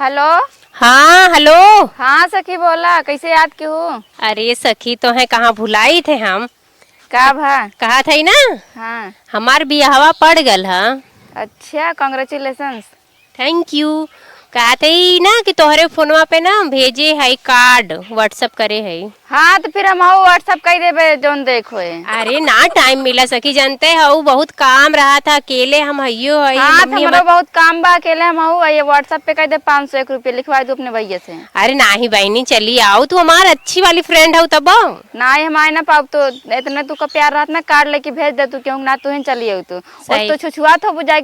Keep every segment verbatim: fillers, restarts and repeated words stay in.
हेलो। हाँ, हेलो। हाँ सखी, बोला, कैसे याद किहू? अरे सखी, तोहे कहाँ भुलाइत है हम। का भा? कहत हई ना, हाँ। हमार बियाहवा पड़ गल ह। अच्छा, congratulations। Thank you। कहत हई ना कि तोहरे फोनवा पे ना भेजे हई card, WhatsApp करे हई। हाँ, तो फिर हमहू WhatsApp कइ देबे, जौन देखो है। अरे ना, time मिला सखी, जानते हऊ, बहुत काम रहत ह, अकेले हम हइयो हई, हाँ, तो मम्मी हमरो हमार बहुत काम बा, अकेले हम हऊ, ये WhatsApp पे कइ दे, पाँच सौ एक रुपया लिखवा दू अपने भैया से। अरे नाही बहिनी, चली आऊ, तू हमार अच्छी वाली friend हऊ तब। नाही, हम आए ना पाउब, तो इतने तू का प्यार रहत ना, card लेके भेज दे तू, क्यों ना तू ही चली आऊ तू। सही। तो छुछुआत होबू, जाए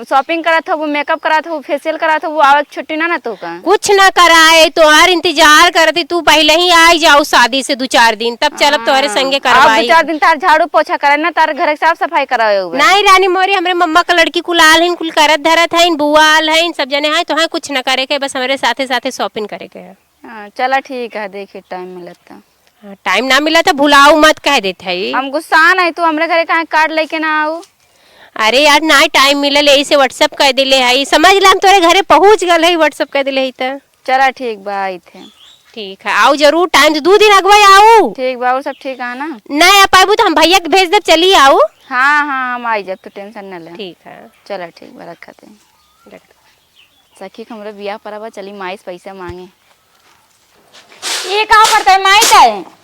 shopping करत होबू, makeup करत होबू, facial करत होबू, आवत छुट्टी ना ना तू का। कुछ ना कराए, तोहार इंतजार करत ही, तू पहिले ही आई जाऊ शादी से दू चार दिन, तब चलब तोहरे हाँ। संगे आउ दू करवाई। चार दिन तार झाड़ू पोछा करे ना, तार घर के साफ सफाई करावे हुए। नाही रानी मोरी, हमरे मम्मा का लड़की कुल आल हइन, कुल करत धरत हइन, बुआ आल हइन, सब जने हैं, तोहे कुछ ना करे के, बस हमरे साथे साथे shopping करे के है। हाँ, चला ठीक है, देखी time मिलत तो। हाँ, time ना मिला तो भुलाऊ मत कह देत हई। हम गुस्सा नहीं, तू हमरे घरे काहे card लेके ना आऊ? अरे यार, ना time मिलल, यही से WhatsApp कर देले हई। समझ ला, हम तोरे घरे पहुँच गल हई, WhatsApp कर देले हई त। चला ठीक बा, आइत है। ठीक है, आऊ जरूर, time से दू दिन अगवा आऊ। ठीक बा, और सब ठीक है ना? ना आ पाबू तो हम भैया के भेज देब, चली आऊ। हाँ, हाँ, हम आई जब, तू tension न ले। ठीक है। चला ठीक बा, रखत है। रख दे। सखी, हमरे बियाह परब बा, चली माई से पैसा मांगे। ये का करत है माई का है?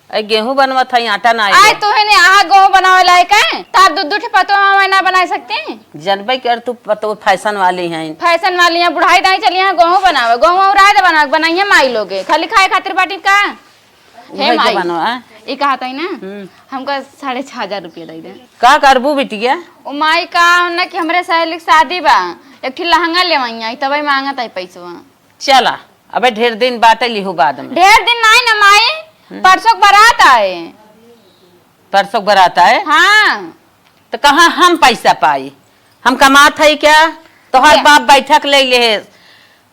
अरे गेहूं बनवत है, आटा ना आए आए। तोहे ने आहा गेहूं बनावे लायक है? तार दू दू ठे पतोह हमारे ना बनाए सकती? जनबे कर तू पतोह fashion वाली हैं। Fashion वाली हैं, बुढ़ाई दाई चली यहाँ गेहूं बनावे, गेहूं और राय दे बना, बनाइए माई लोगे, खाली खाए खातिर बाटी का? हे उहे माई, जमानो, आ? ई कहत हई ना, हम्म। हमका साढ़े छह हजार रुपया दे दे। का करबू बिटिया? ओ माई, का ना कि हमरे सहेली के शादी बा, एक ठे लहंगा लेवइया, तबे मांगत है पैसवा। चला, अबे ढेर दिन बाटे, लिहू बाद में। ढेर दिन नाई ना माई, हम्म। परसों के बारात आए। परसों के बारात आए? हाँ। तो कहाँ हम पैसा पाई? हम कमात हई क्या? तोहार बाप बैठक ले ले है।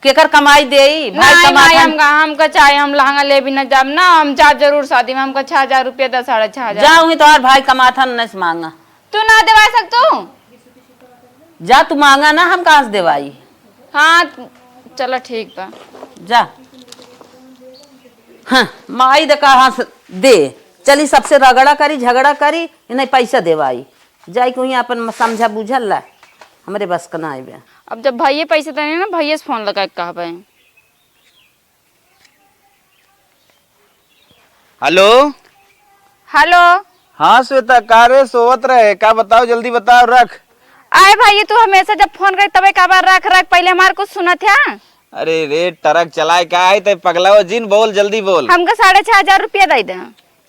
केकर कमाई देई? भाई नाई, कमात नाई, हन। हमका, हमका चाहे, हम लहंगा लेबी ना जाब ना, हम जाब जरूर शादी में, हमका छह हजार रुपया दे, साढ़े छह हजार। जा, वहीं तोहार भाई कमात हन, उन्हें से मांगा। तू ना देवाई सकतू? जा, तू मांगा ना, हम कहाँ से देवाई? हाँ, चलो ठीक बा। जा। हाँ, माई दे कहाँ से दे? चली सबसे रगड़ा करी, झगड़ा करी, इन्हें पैसा देवाई। जाई के वहीं अपन समझा बूझल ला, हमरे बस का ना आइबे। अब जब भइये पैसे देने ना, भइये से फोन लगा के कहबे। हेलो। हेलो। हाँ श्वेता, का रे सोवत रहे? का बताओ, जल्दी बताओ, रख। आए भइया, तू हमेशा जब फोन करे तबे का बार रख, रख, पहिले हमार कुछ सुनत है। अरे रे, ट्रक चलाए का है ते पगलाओ जिन, बोल, जल्दी बोल। हमका साढ़े छह हजार रुपया दे दे।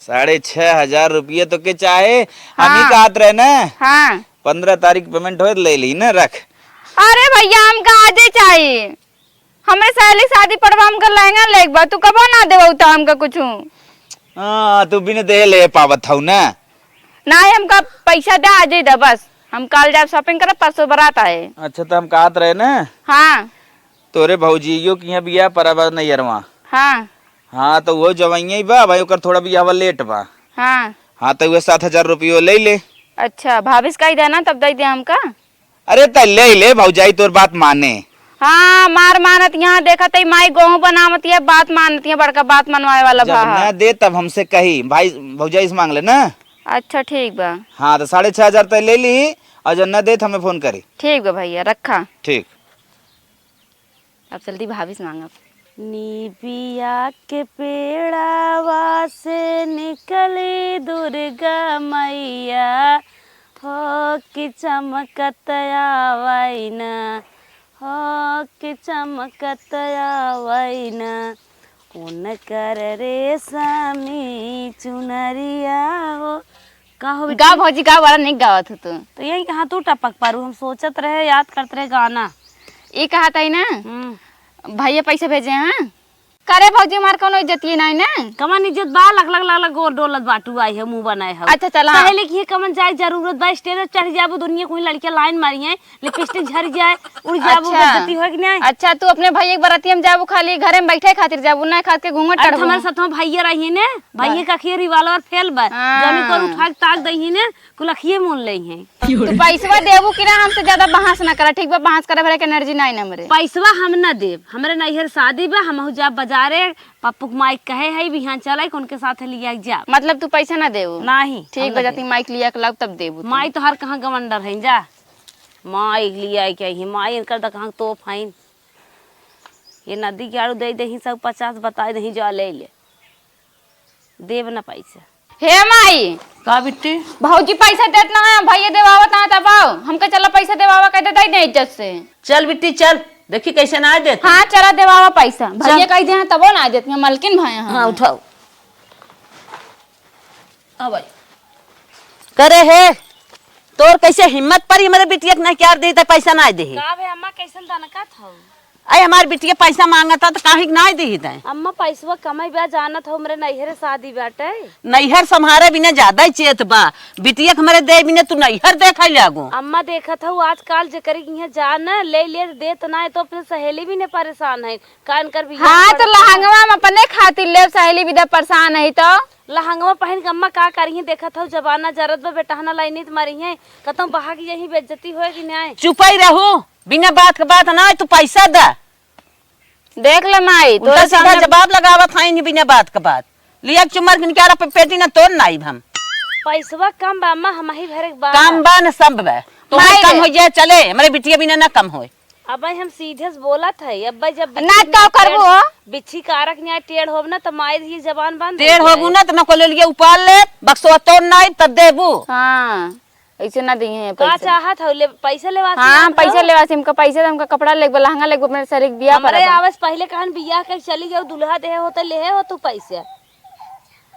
साढ़े छह हजार रुपया तो के चाहे? हम ही हाँ। कहत रहे ना। हाँ। पन्द्रह तारीख payment होए ले ली ना, रख। अरे भइया, हमका आजे चाही। हमरे सहेली शादी पड़वा, हमका लहंगा लेके बा, तू कबो ना देबो त हमका कुछ। हाँ, तू बिन दे ले पावत हऊ ना। नाहीं, हमका पैसा दे, आजे दे बस। हम काल जाब shopping करब, परसों बारात आए। अच्छा, तो हम कहत रहे ना। हाँ। तोरे भौजियो के यहाँ बियाह परब नैयरवा। हाँ। हाँ, तो वो जवइये बा भाई, ओकर थोड़ा बियाहवा late बा। हाँ। हाँ, तो वो सात हजार रुपयो ले ले। अच्छा, भाभी से कही देना, तब दे दे हमका। अरे, त ले ले भौजाई, तोर बात माने। हाँ, मार मानत यहाँ देखत है, माई गेहूं बनावत है, बात मानत है, बड़का बात मनवाए वाला जब भा। ना दे, तब हमसे कही, भाई, भौजाई से मांग ले ना। अच्छा, ठीक बा। हाँ, तो साढ़े छह हजार तय ले ली, और जब ना दे, तो हमें फोन करी। ठीक बा भइया, रखा। ठीक। अब जल्दी भाभी से मांगब। निबिया के पेड़ावा से निकली दुर्गा मैया, हो कि चमकत आवै ना, हो कि चमकत आवै ना, उनकर रेशमी चुनरिया हो। का हो बेटी? गा भौजी, गा, बड़ा नीक गावत हो तू। तो यही कहाँ तू टपक पारू, हम सोचत रहे, याद करत रहे गाना। ई कहत है ना, हम्म। भैया पैसे भेजे हैं। करे भौजी, हमार कौनो इज्जतिये नाई ना। कमन इज्जत बा, लख लख लख लख गोर डोलत बाटू, आई है मुंह बनाए है। अच्छा, चला। पहले की कमन जाए जरूरत बा, stage चढ़ जाबू, दुनिया कोई लड़कियां line मारी है, lipstick झर जाए, उड़ जाबू, अच्छा। बेइज्जती होए कि नहीं? अच्छा, तू अपने भैया के बराती में जाबू, खाली घरे में बैठे खातिर जाबू, ना खात के घूंघट अरे, चढ़बू। हमारे साथ में भैया रही ने, भैया का खिए revolver फेल बा, हाँ। जौनी को उठा के ताक दही ने, कुल अखिए मून ले हैं। तू पैसवा देबू कि ना, हमसे ज्यादा बहस ना करा, ठीक बा? बहस करे भरे के energy नाई ना हमरे। पैसवा हम ना देब, हमरे नैहर शादी बा, हमहू जाब बजारे, पप्पू के माई कहे है बिहान चला के उनके साथ लिया के जाब। मतलब तू पैसा ना देबू? नाही, ठीक हम बा, ना जाती देब। माई के लिया के लाऊ तब देबू तू। माई तोहार कहाँ गवंडर है जा, माई के लिया के आई, माई इनकर द कहाँ तोप हईन। ये नदी के आड़ू दे देही सब पचास, बताई देही जा ले ले। देब ना पैसा। हे माई। का बिट्टी? भौजी पैसा देत ना है, भैया देवावत ना तब आओ। हमका चला पैसा देवावा कह दे, दे दे इज्जत से। चल बिट्टी चल, देखी कैसे ना देत। हाँ, चला देवावा पैसा। चल। भैया कह दे हैं तबो ना देत, मैं मलकिन भाई हैं। हाँ, उठाओ। आ भाई। करे हे, तोर कैसे हिम्मत परी हमरे बिटिया के ना क्यार दे, त पैसा ना दे। का बे अम्मा, कैसन दनकत हौ? अरे, हमार बिटिया पैसा मांगत ह, त काहे के नाई दिही तैं? अम्मा, पैसवा कमाई बा, जानत हो, हमरे नैहरे शादी बाटे। नैहर सम्हारे बिना ज्यादा ही चेत बा। बिटिया के हमरे दे बिना तू नैहर देखे लागो। अम्मा, देखत हौ, आजकल जेकरे के इहाँ जा न, ले ले, देत ना है, तो अपने सहेली भी ने परेशान है। कान कर बियाह हाँ, तो पड़त है। लहंगवा हम अपने खातिर लेब, सहेली बिदा परेशान है तो। लहंगवा पहिन के अम्मा का करिहे? देखत हौ, जमाना जरत बा, बेटहना लाइनी त मरिहे, कतौ बहा के यही बेइज्जती होए कि नाय? चुपई रहू। बिना बात के बात ना, तू पैसा द। देख ले माई, उल्टा तोरे सीधा सामने जवाब लगावत हईन बिना बात के बात। लिया चुमर किन क्या रप-, पेटी ना तोड़ ना आइब हम। पैसवा कम बा अम्मा, हमही भरे के बा। कम बा न सब बा। तो माई कम रे। हो जाए चले, हमरे बिटिया बिना ना कम होए। अब भाई हम सीधे से बोलत है, अब भाई जब ना बिच्छी तो न्याय करबो। टेढ़, बिच्छी कारक न्याय टेढ़ होब ना, तो माई दी जबान बंद हो टेढ़ जाए। होबू ना, तो ना को ले लिए उपाल ले, बक्सवा तोड़ ना आइब, तब देबू। हाँ। ऐसे ना दिए हैं का पैसा। चाहत हौ? ले, पैसा लेवा से हाँ, हम पैसा हौ। लेवा से, हमका पैसा दे, हमका कपड़ा लेके बा, लहंगा लेके बा, अपने सरीक बियाह हमरे परबा। आवे से पहिले कहन बियाह के चली गयो, दुल्हा देहे हो तो लेहे हो तू पैसा।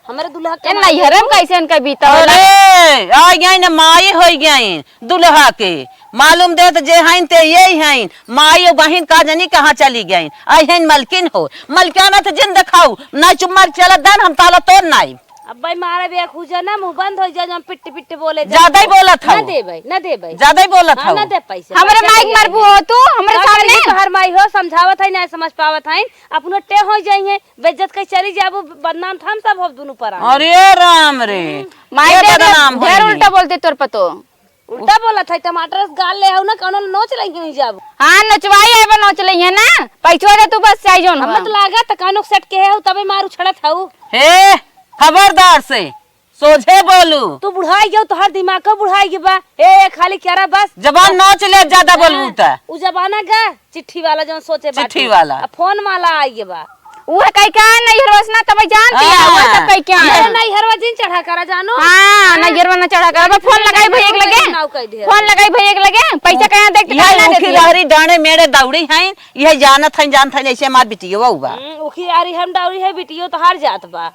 हमरे दुल्हा ए, कमाई नैहरे में हो। कैसे इनका बीता होला? अरे, आ गई ना, माई हो गई दुल्हा के। मालूम दे तो जे हईन ते ये हईन। माई और बहिन का जनी कहाँ चली गईन। आई हईन मलकिन हो। मलकिन तो जिन देखाऊ, ना चुम्मा चला दन, हम ताला तोड़ ना आइब। अब्बे मारे बे खुजा ना, मुंह बंद हो जा, जब पिट्ट पिट्ट बोले जा। ज्यादा ही बोलत ना हऊ। देबै, ना देबै। ज्यादा ही बोलत हाँ, हऊ। ना दे पैसे। हमरे पैसे माइक नहीं मरबू आएंगे। हो तू, हमरे का सामने। करी तोहर माई हो, समझावत है, ना समझ पावत है, अपनो टे हो जाइए, बेइज्जत के चली जाबू, बदनाम थाम सब हो दुनू पर। अरे राम रे। हम्म। माई ये दे दे, बदनाम ढेर होइगी। उल्टा बोलते तोर पतो। उल्टा बोलत है, टमाटर से गाल ले हऊ ना, कौनो नोच लइहे ही जाबू। हाँ, नोचवाई आइबा, नोच लइहे ना। पैसवा दे तू बस, चाहे जौन हम हो। मत लागत, कानो सेट के है, तबे मार उछड़त हऊ। हे, खबरदार से, सोझे बोलू। तू बुढ़ाई गयो, तोहर दिमाग को बुढ़ाई गई बा। ए, ए, खाली क्या रहा बस। जबान नोच ले, ज्यादा बोलबू हाँ, त। उ जमाना गा, चिट्ठी वाला जौन सोचे बात चिट्ठी है। वाला। अब फोन वाला आई गए बा। उहे कई का नैहरवा से ना तब जानती है, उहे हाँ। सब कई का। ये नैहरवा जिन चढ़ा करा जानो। हाँ, हाँ। नैहरवा ना चढ़ा करा। अब फोन लगाई भैया के लगे। नाव कह दे। फोन लगाई भैया के लगे। पैसा कहाँ देख के ये कहाँ ना उखी देती है। रहरी डांडे मेरे दौड़ी हैं, ये जानत हैं, जानत हैं, ऐसे हमार बिटियो हुआ। हम्म, उखी रहरी हम दौड़ी है, बिटियो तो हार जात बा।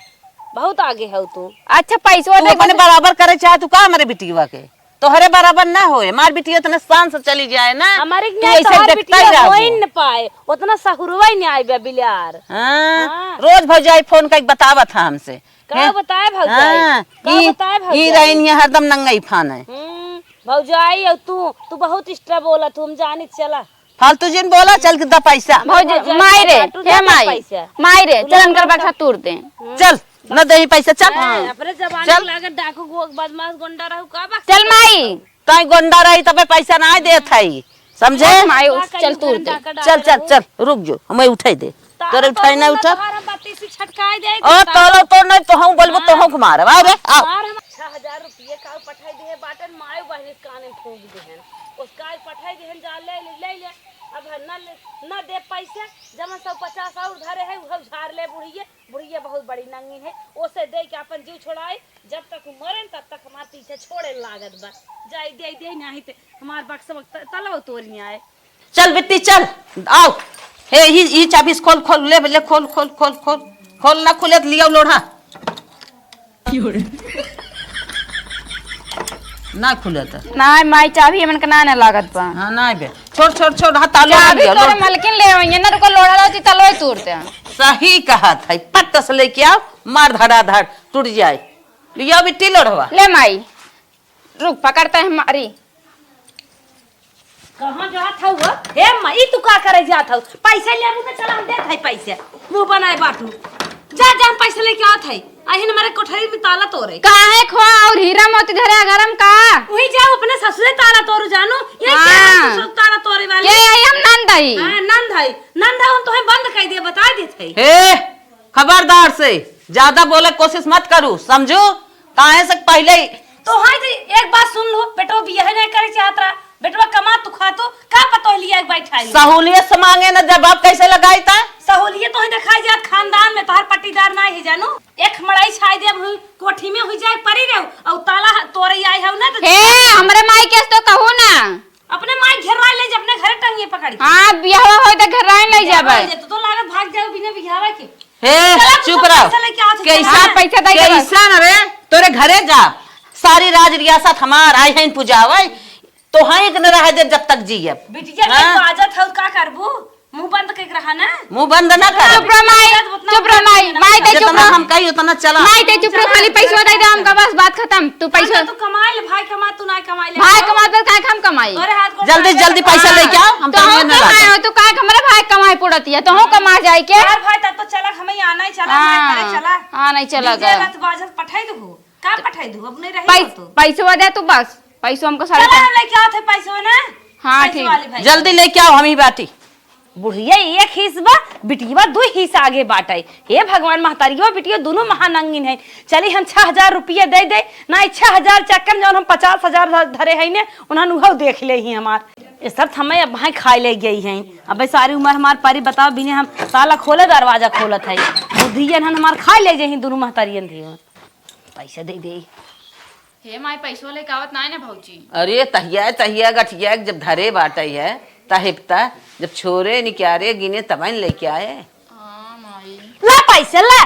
बहुत आगे है तू। अच्छा, पैसवा तू दे अपने बस। बराबर करे चाहे तू का हमारे बिटिया के? तोहरे बराबर ना होए, हमार बिटिया इतने शान से चली जाए ना, हमारे तू यहाँ ऐसे तोहार देखता ही बिटिया रहबो। हो ही न पाए, उतना सहुरवा ही नहीं आए बे बिलार। हाँ, हाँ। रोज भौजाई फोन करके बतावत है हमसे। का हैं? बताए भौजाई? हाँ, का ई, बताए ई भौजाई? रहीन ये हरदम नंगई फान है। हम्म, भौजाई और तू, तू बहुत extra बोलत, हम जानित चला। फालतू जिन बोला, चल के द पैसा। भौजी, भौजी, माई रे, बाटू हे ना माई, पैसा। माई रे, उलट चल इनकर बाटू। बक्सा तूर दे। हम्म। चल, न देही पैसा, चल। हाँ, अपने जमाने चल। के लागत डाकू गो-, बदमाश गुंडा रहू का बा? चल माई। तई गुंडा रही तबे पैसा ना देत हई, समझे? माई, का चल करी तूर दे। गुंडा का चल, चल, रहू? चल, रुक जो, हमें उठाई दे। तारा तोरे उठाई ना तोर उठा। तोहार हम बत्तीसी छटकाई दे, ओ, तारा तोरो तो नहीं तो हम बोलबो तो हाँ। हम मारब। आओ रे, आओ। तार हम छह हजार रुपये का पठाई दे बाटन, माय बहन कान में फूंक देहन। उसका पठाई देहन, जा ले ले, ले ले। अब है न ले, न दे पैसे, जमा सौ पचास और धरे है, उहे उधार ले बुढ़िए। बुढ़िए बहुत बड़ी नंगी है, ओसे दे के अपन जीव छोड़ाए। जब तक उ मरेन, तब तक हमार पीछे छोड़े लागत बा। जाई दे दे, नाही ते हमार बक्सवा त-, तलवा तोरी आए। चल बिट्टी चल, आओ। हे, ई, ई चाबी से खोल, खोल, ले, ले, खोल, खोल, खोल, खोल। खोल ना खुले त लियाओ लोढ़ा। ना खुले त। ना माई, चाबी हमन के ना, ना लागत बा। हाँ, ना बे। छोड़, छोड़, छोड़, हाँ, तालो चाबी लिया, तोरे लोढ़ा। मलकिन ले आइए ना, रुको, लोढ़ा लाओ, ती तलवा ही तोड़ दे। सही कहत है, पट से लेके आओ, मार धड़ा धड़, टूट जाए। लिया बिट्टी लोढ़वा। ले माई। रुक, पकड़ता है हमारी। कहाँ जात हऊ हो? हे माई, तू का करे जात हऊ? पैसे लेबू तो चला, हम देत हई पैसे। मुंह बनाए बाटू। जा, जा, हम पैसे लेके आवत हई। अहिन हमारे कोठरी में ताला तोरे। काहे खोआ और हीरा मोती धरे घर में का? वही जाओ अपने ससुरे ताला तोरू जानू। ये क्या हाँ। है ससुर ताला तोरे वाली? के आई हम नंद हई। हाँ, नंद हई। नंद हई, हम तोहे बंद कर दिए, बता देत हई। हे, खबरदार से ज्यादा बोले के कोशिश मत करू, समझू? काहे से पहले ही तो हाँ जी, एक बात सुन लो, बेटवा बियाह नहीं करे चाहत रहा, बेटवा कमा तू खा तू, का पतोह लिया एक बैठा है? सहूलियत से मांगे न जवाब कैसे लगाई ता? सहूलियत तो ही दिखाई जात खानदान में, तोहर पट्टीदार ना है जानू। एक मड़ई छाई देब हुई, कोठी में हुई जाए परी रहू, और ताला ह-, तोरे आए हो ना तो हे, हमरे माई के तो कहू ना। अपने माई घेरवा ले जे अपने घरे टंगिए पकड़ के। हाँ, बियाह होई तो घर राइन ले बियाह जाबे। होई जे, तू तो लागत भाग जाओ बिना बियाह के। हे, चला, तू चुप सब रहो। पैसा लेके आओ, चला। कैसा, हाँ, पैसा दे के बस। कैसा न रे, तोरे घरे जा। सारी राज रियासत हमार आई है पुजावे। तो हाँ एक न रह दे जब तक जियब। बिटिया के हाँ? बाजत है, का करबू? मुंह बंद करके रहा ना। मुंह बंद ना कर। चुप रह माई, उतना चुप रह माई, उतना माई ते चुप जितना रह। हम कही उतना चला। माई ते चुप रह, खाली पैसा दे दे हमका, बस बात खत्म। तू पैसा तू कमाए ले, भाई कमा, तू ना कमाए ले। भाई कमा तो काहे हम कमाई? तोरे हाथ गोड़ जल्दी, काटे जल्दी तो पैसा हाँ। लेके आओ, हम तो हम कमाए ना कमाए लागे। हो, तू काहे हमरे भाई कमाए पड़तिया, तो हम कमा जाए के? यार भाई, तब तो चला, हमें आना ही चला, हमारे घरे हाँ, चला। हाँ, नहीं चला डीजे गया। रथ बाजत पठाई दू, का पठाई दू? अब नहीं रही पै-, हो तू। पैसवा दे तू बस, पैसवा हमको साढ़े चला, चार। हम लेके आओ थे पैसवा ना। हाँ, पैसे ठीक। वाले भाई। जल्दी लेके आओ, हम ही बाटी। बुढ़िया एक हिस्सा बा, बिटिया दुई हिस्सा आगे बाटे। हे भगवान, महतारियो बिटियो दुनों महानंगिन है। चली हम छह हजार रुपया दे दे, ना ई छह हजार चक्कर में जौन हम पचास हजार ध-, धरे है ने, उन्हन उहौ देख ले ही हमार। ये सब हमें अब भाई खाए ले गई हैं। अब सारी उम्र हमार परी बताओ, बिने हम ताला खोले दरवाजा खोलत है। बुढ़िया हन हमार खाए ले गई हैं दुनों महतारियन धी। पैसा दे दे। हे माई, पैसो लेके आवत नाई ना भौजी। अरे तहिया, तहिया गठिया के जब धरे बाटे है, तहिप त जब छोरे निक्यारे गिने तबन लेके आए। हाँ माई। ला पैसे ला।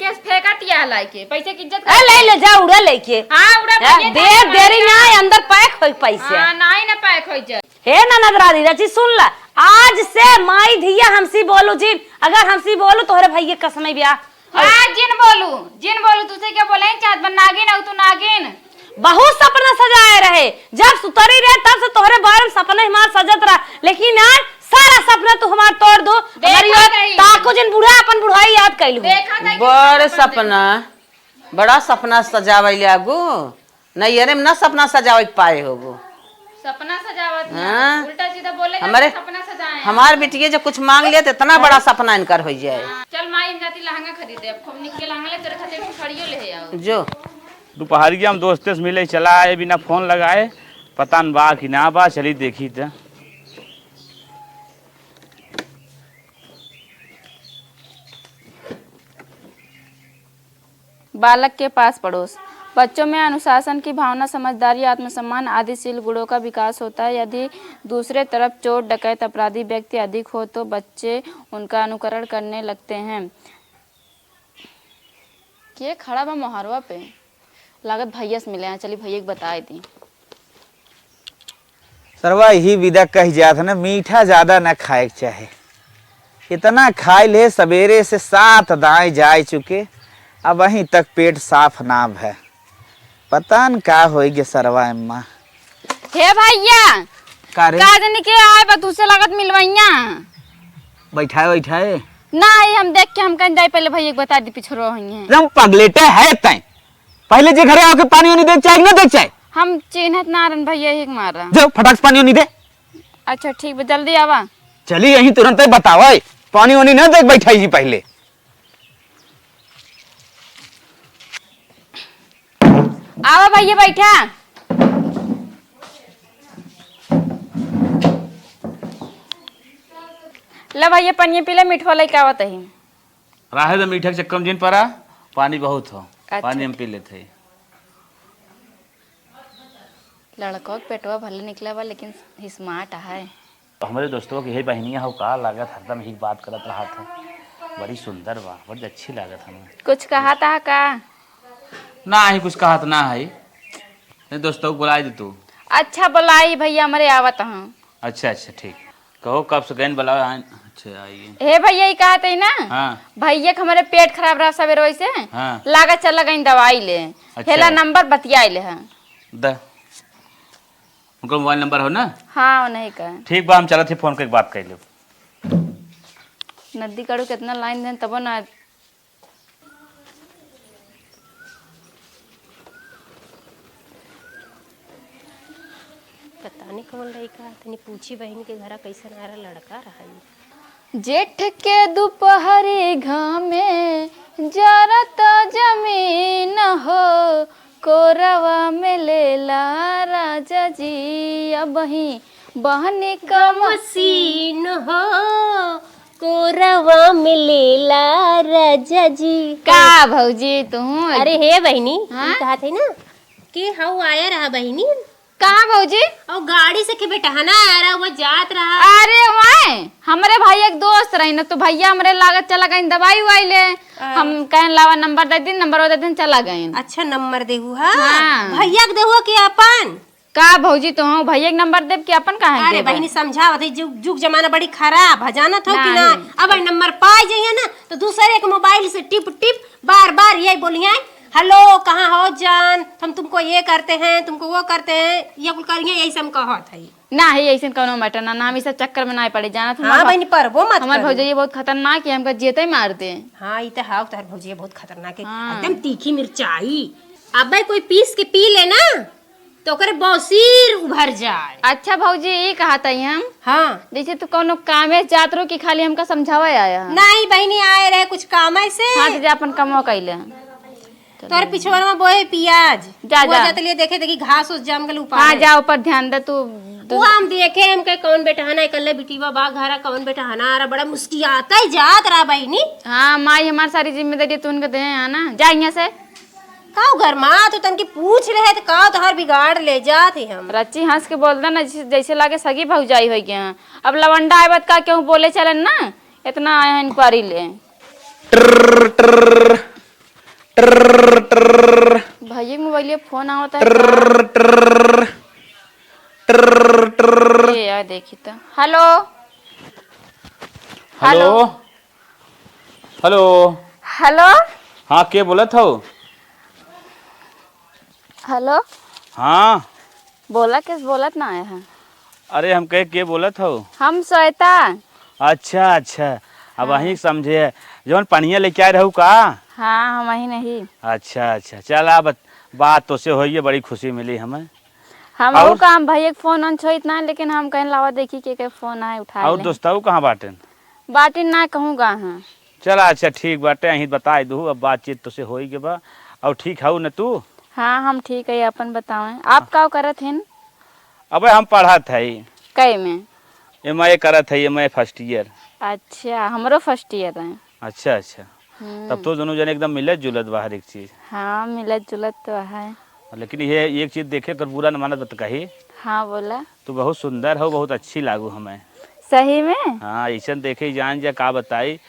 केस फेंकत या लाई के, पैसे की इज्जत ए, ले ले जा, उड़ा लेके। हाँ, उड़ा ए, भैया, दे, जाए देरी माई। ना, अंदर पैक होई पैसे। हाँ, नाई ना पैक होई जा। हे ननद रानी, रची सुन ला, आज से माई धिया हमसी बोलू जिन, अगर हमसी बोलू तोहरे भैया कसम है ब्याह। हाँ, जिन बोलू, जिन बोलू, तुसे क्या बोले, चाँद बन नागिन, अउ तू नागिन। बहुत सपना सजाए रहे, जब सुतरी रहे तब से तोहरे बारे में सपना हमार सजत रहा, लेकिन आज सारा सपना तू हमार तोड़ दो। देखा हमारी ओर नहीं। ताको जिन बूढ़ा अपन बुढ़ाई याद कैलू। देखा नहीं कि बड़ सपना सपना, बड़ा सपना सजावै लागू। नैहरे में ना सपना सजावे के पाए होगो। सपना सजावत ना, हाँ। उल्टा सीधा बोले हमारे, जाके सपना सजाए हैं। हमार बिटिया जब कुछ मांग लिया तो इतना बड़ा सपना इनकर हो जाए। हाँ, चल माई, हम जाती लहंगा खरीदे, अब खूब निक के लहंगा ले, तेरे खातिर एक ठो साड़ियो ले आओ। जो। दोपहरिया हम दोस्ते से मिले चला आए, बिना फोन लगाए, पता न बा कि ना बा, चली देखी त। बालक के पास पड़ोस। बच्चों में अनुशासन की भावना, समझदारी, आत्मसम्मान आदि शील गुणों का विकास होता है। यदि दूसरे तरफ चोर, डकैत, अपराधी व्यक्ति अधिक हो तो बच्चे उनका अनुकरण करने लगते हैं। के खड़ा बा मोहरवा पे? लागत भैया से मिले हैं, चली भैया के बताए दी। सरवा यही विदा कह जात है ना, मीठा ज्यादा ना खाए के चाहे। इतना खाए ले, सवेरे से सात दाएं जाए चुके, अब अहीं तक पेट साफ ना भय। पता न का होई गे सरवा एम्मा। हे भैया, का रे? का जनी के आए बा, तुसे लागत मिलवैया। बैठाए, बैठाए। ना, ये हम देख के हम कहीं जाए, पहले भैया के बता दी, पिछड़ो हुई हैं। एकदम पगलेटे है तैं। पहले जे घरे आके पानी वानी देख चाहे कि ना देख चाहे? हम चिन्हत ना रहन भैया, यही के मारा। जो फटाक से पानी वानी दे। अच्छा ठीक बा, जल्दी आवा। चली यहीं तुरंत ही बतावा, पानी वानी ना देख बैठा ही पहले। आवा भैया बैठा। ला भैया पनिया पी ले, मिठवा लेके आवत ही। राहे दे मीठा के चक्कर में जिन परा, पानी बहुत हो। अच्छा। पानी हम पी लेत हई। लड़को के पेटवा भले निकला बा, लेकिन smart है। हमरे दोस्तवा के हे बहिनिया हो का लागत, हरदम ही बात करत रहत है। बड़ी सुंदर बा, बड़ी अच्छी लागत हमें। कुछ कहत है का? ना ही कुछ कहत ना है। नहीं, दोस्तवा को बुलाए दे तू। अच्छा, बुलाई भैया, हमरे आवत हैं। अच्छा, अच्छा, ठीक। कहो, कब से गइन बुलावे? हाँ, अच्छा, आइए। हे भैया, ई कहत ही ना? हाँ। भैया के हमरे पेट खराब रहा सवेरे से। हाँ। लागत चला गइन दवाई ले। अच्छा। हेला नंबर बतियाई ले हैं। द। उनका मोबाइल नंबर हो ना? हाँ, उन्हीं का। ठीक बा, हम चलत ही, फोन करके बात कर लेब। नदी काड़ू कितना लाइन देन, तबो ना। अने कौन लइका, तनी पूछी बहिन के घरा कैसन आरा लड़का रहा ई। जेठ के दुपहरी घामे जरत जमीन हो, कोरवा में लेला राजा जी, अबही बहनी कम सीन हो, कोरवा में लेला राजा जी। का भौजी तू? अरे हे बहिनी, हाँ? हम कहत है ना कि हऊ आया रहा बहिनी। कहाँ भौजी? और गाड़ी से के बेटा है ना, आ रहा, वो जात रहा। अरे वाय, हमरे भाई एक दोस्त रही ना, तो भैया हमरे लागत चला गइन दवाई उवाई ले। हाँ। हम कहन लावा नंबर दे दिन, नंबर दे दिन चला गइन। अच्छा नंबर देहू हा? हाँ। भैया के देहू कि अपन? का भौजी तो हूँ, भैया के नंबर देब कि अपन काहे अरे देबे? बहिनी समझावत है, जुग, जुग जमाना बड़ी खराब है, जानत हो कि ना? नहीं। अब नंबर पाए जाइए ना तो दूसरे के मोबाइल से टिप टिप बार बार यही बोलिए, "हेलो, कहाँ हो जान, हम तुमको ये करते हैं, तुमको वो करते हैं," ये कुल करिए, यही सब कहत है। ना है ऐसे कौनो मैटर ना, ना हम इस चक्कर में ना पड़े, जानत हो हाँ हमार बहिनी, पर वो मत हमार करो। भौजाई बहुत खतरनाक है, हमका जियते ही मार दे। हाँ, ई तो है, तोहर भौजी बहुत खतरनाक है, हाँ। एकदम तीखी मिर्चाई। अबे कोई पीस के पी ले ना, तो ओकरे बौसीर उभर जाए। अच्छा भौजी, ई कहत हई हम। हाँ। जैसे तू कौनो कामे जात रहो कि खाली हमका समझावे आया है? नहीं बहिनी, आए रहे कुछ कामे से। हाँ, तो जा अपन कमवा कैले। तोर पिछुआ में बोए पियाज। जा, वो जा। जात लिए देखे, देखी घास उस जाम गल ऊपर हाँ, है। जा ऊपर ध्यान दे तू। वो हम देखे, हम कहे कौन बेटा है ना, इकल्ले बिटिया बा घरा, कौन बेटा है ना, अरे बड़ा मुस्कियाता ही जात रहा बहिनी। हाँ, माई हमार सारी जिम्मेदारी तू उनके दे है ना, जा यहाँ से। काऊ घर माँ, तू तनकी पूछ रहे त काऊ तोहर बिगाड़ ले जात ही हम। रच्ची हंस के बोल दे ना, जैसे, जैसे लागे सगी भौजाई होइ गया। अब लवंडा आए बात का क्यों बोले चलन ना, इतना आया इंक्वायरी ले। ट्र, ट्र, ट्र, ट्र। भैया के मोबाइल फोन आवत है का? ट्र, ट्र, ट्र, ट्र। ये यार देखी तो। हेलो। हेलो। हेलो। हेलो। हेलो। हाँ, के बोलत हो? हेलो। हाँ। बोला, किस बोलत ना आया है? अरे, हम कहे, के बोलत हो? हम श्वेता। अच्छा, अच्छा। अब हाँ। वहीं समझे, जौन पनिया लेके आए रहू का? हाँ, हम वहीं नहीं। अच्छा, अच्छा। चला, बत-, बात तो से होइए, बड़ी खुशी मिली हमें। हम और? वो काम, भैया के फोन ऑन छोइत ना, लेकिन हम कहें लावा देखी के, के फोन आए, उठा और ले। दोस्तऊ कहाँ बाटेन? बाटिन ना कहूँ गा हाँ। चला, अच्छा, ठीक बाटे, अहीं बताइ दू, अब बातचीत तो से होई के बा। और ठीक हऊ न तू? हाँ, हम ठीक है, अपन बतावें। आप का करत हन? अबे हम पढ़त हई। कई में? एमए करत हई, एमए first year। अच्छा, हमरो first year है। अच्छा, अच्छा। हम्म। तब तो दोनों जने एकदम मिलत जुलत बा हर एक चीज। हाँ, मिलत जुलत तो है। लेकिन ये एक चीज देखे, अगर बुरा न मानत बा त कही। हाँ, बोला। तू बहुत सुंदर हो, बहुत अच्छी लागू हमें। सही में? हाँ, ऐसन देखे ही जान जा, का बताई,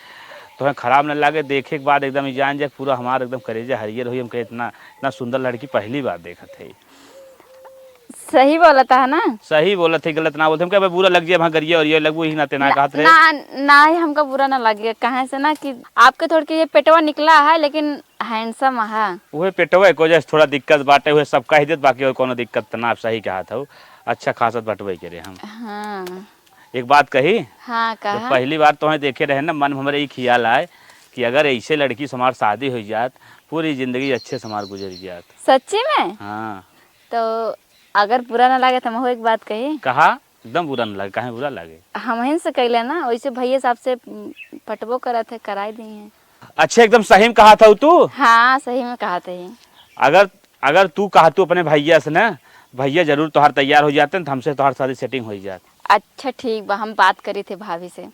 तोहें खराब न लागे, देखे के बाद एकदम ही जान जा, पूरा हमार एकदम करेजा हरियर होई, हम कहे, "इतना, इतना सुंदर लड़की पहली बार देखत है।" सही बोलत है ना? सही बोलत है, गलत ना बोलत। हम कहे, "भाई, बुरा लग जाए, वहाँ गरिया उरिया लगबू, ही नाते ना ना, कहत रहे।" ना, ना, हमका बुरा ना लगे, काहे से ना कि आपके थोड़ के ये पेटवा निकला है, लेकिन handsome है। उहे पेटवा के वजह से थोड़ा दिक्कत बाटे, उहे सब कह देत, बाकी और कोनो दिक्कत ना, आप सही कहत हऊ, अच्छा खासा बटवे के रहे हम। हाँ। एक बात कही? हाँ, जब कहा। पहली बार तोहें देखे रहे ना, मन में हमरे ई ख्याल आए कि अगर ऐसे लड़की से हमार शादी हो जात, पूरी जिंदगी अच्छे से हमार गुजर जात। सच्ची में? हाँ। तो अगर बुरा ना लगे तो हम एक बात कही। कहा? एकदम बुरा ना लगे, काहे बुरा लगे? हमहिन से कैले ना, वैसे भैया साहब से, उम, पटबो करत है, कराई दी है। अच्छा, एकदम सही में कहत हऊ तू? हाँ, सही में कहत ही। अगर, अगर तू कहतू अपने भैया से ना, भैया जरूर तोहार तैयार हो जाते न, तो हमसे तोहार शादी setting हो जात। अच्छा, ठीक बा, हम बात करी थे भाभी से।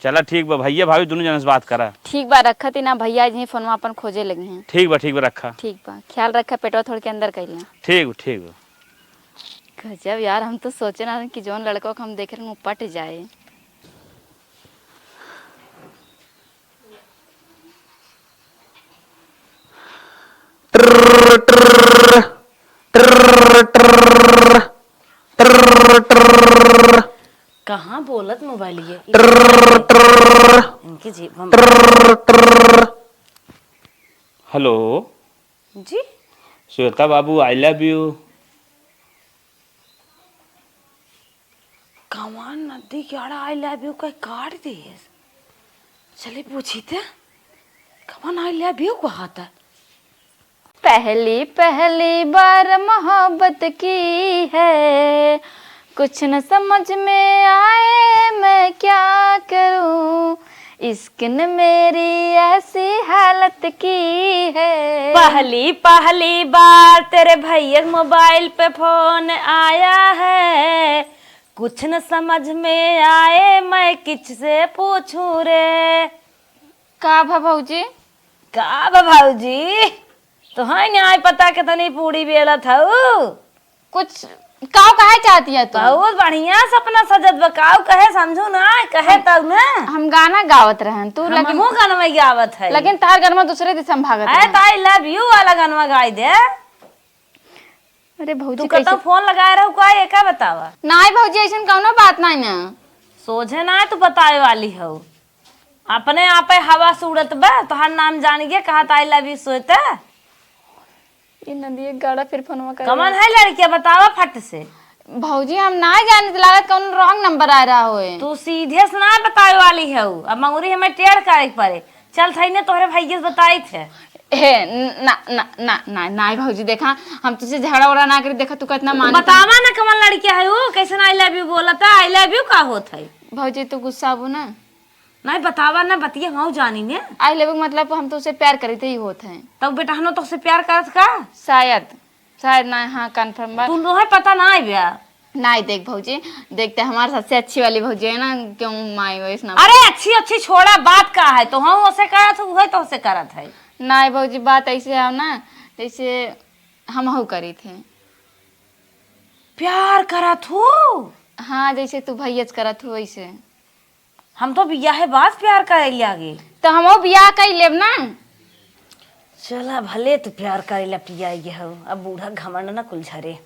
चला, ठीक बा, भैया भाभी दोनों जने से बात करा। ठीक बा, रखत ही ना, भैया जी फोनवा अपन खोजे लगी हैं। ठीक बा, ठीक बा, रखा। ठीक बा, ख्याल रखा, पेटवा थोड़ के अंदर कर लिया। ठीक बा, ठीक बा। गजब यार, हम तो सोचे ना कि जौन लड़का को हम देखे रहे, वो पट जाए। ट्र, ट्र, ट्र, ट्र, ट्र, ट्र। कहाँ बोलत मोबाइल ये? ट्र, ट्र, इनके जेब में। ट्र, ट्र। हेलो। जी? श्वेता बाबू, I love you। कवन नदी के आड़ा I love you कह काट दिए? चली पूछी त, कवन I love you कहत है? पहली, पहली बार मोहब्बत की है, कुछ न समझ में आए मैं क्या करूं, इश्क ने मेरी ऐसी हालत की है। पहली पहली बार तेरे भैया के मोबाइल पे फोन आया है, कुछ न समझ में आए मैं किससे पूछूं रे। का भा भौजी? का बा भौजी? तोहई न्याय पता के तनी पूड़ी बेलत हऊ। कुछ काव कहे चाहती है तू? बहुत बढ़िया सपना सजत बा। काव कहे समझू ना, कहे हम, तब ना। हम गाना गावत रहन, तू लेकिन हमहू गनवा गावत है। लेकिन तार गनवा दूसरे दिशा में भागत अरे रहे। तो I love you वाला गनवा गाई दे। अरे भौजी, तू कतौ कैसे फोन लगाए रहू का, एका बतावा? नाई भौजी, ऐसन कौनो बात नाई ना। सोझे ना तू बतावे वाली हऊ, अपने आपे हवा से उड़त बा, तोहार नाम जान गए, कहा I love you सोते। ई नदिये गाड़ा फिर फोनवा करे। कमन है लड़किया, बतावा फट से। भौजी, हम ना जाने, लागत कौन wrong number आ रहा होए। तू सीधे से ना बतावे वाली हऊ, अब मंगुरी हमें टेढ़ करे के पड़े। चल थई ने तोहरे भैया से बताई थे। हे, ना, ना, ना, ना, ना, भौजी, देखा, हम तुझसे झगड़ा उगड़ा ना करी, देखा, तू कितना मान बतावा ना कमन लड़किया है वो, कैसे ना I love you बोलता, I love you का होत है? भौजी, तू गुस्सा आबू ना। नहीं, बतावा ना, बतिया हम जानी ने। I love you मतलब हम तुझसे प्यार करी थे, ही होत है। तब बेटा, हम तो से प्यार करत का? शायद, शायद ना, हाँ, confirm बा। तू नोहे पता ना आइबे। नहीं, देख भौजी, देखते हमारे सबसे अच्छी वाली भौजी है ना, क्यों माई वैस ना। अरे, अच्छी, अच्छी छोड़ा, बात का है? तो हम उसे करत है, उहे तो उसे करत है। नहीं भौजी, बात ऐसे है ना, जैसे हम हऊ करी थे। प्यार करत हूँ? हाँ, जैसे तू भैया से करत हूँ, वैसे। हम तो बियाहे बाद प्यार करे लागे। तो हमहू बियाह कई लेब ना। चला, भले तू प्यार करे ला पियाई गे हऊ, अब बूढ़ा घमंड ना कुल झरे।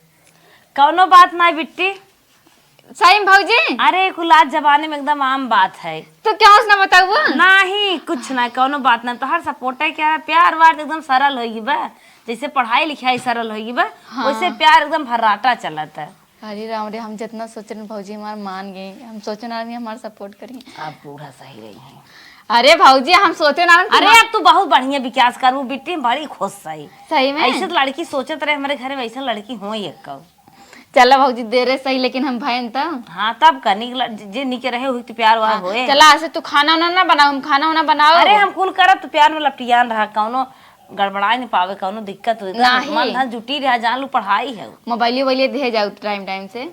कौनो बात ना बिट्टी। सही में भौजी? अरे, कुल आज जमाने में एकदम आम बात है। तो क्या उसने बताऊ? नहीं, कुछ ना, कौनो बात ना। तोहार support है क्या? प्यार वार एकदम सरल होई बा, जैसे पढ़ाई लिखाई सरल होई बा, हाँ। वैसे प्यार एकदम भर्राटा चलत है। अरे राम रे, हम जितना सोचन भौजी हमार मान गई, हम सोचन आदमी हमार support करी। आप बूढ़ा सही रही हैं। अरे भौजी, हम सोचे ना अरे, अब तू बहुत बढ़िया विकास करबू बिट्टी, हम बड़ी खुश सही। सही में? ऐसे तो लड़की सोचत रहे हमारे घर में, ऐसे लड़की हो एक कौ। चला भौजी, देरे सही, लेकिन हम भयन त। हाँ, तब का निक ल-, जे निके रहे, हुई तो प्यार वार हाँ, होए। चला, ऐसे तू खाना उना ना बनाओ, हम खाना उना बनाओ। अरे, हम कुल करब, तू प्यार में लपटियान रहा, कौनो गड़बड़ाए नहीं पावे, कौनो दिक्कत हो, एकदम नाही। मन धन जुटी रहा, जान लू पढ़ाई है। मोबाइल वोबाइल दे जाओ time time से।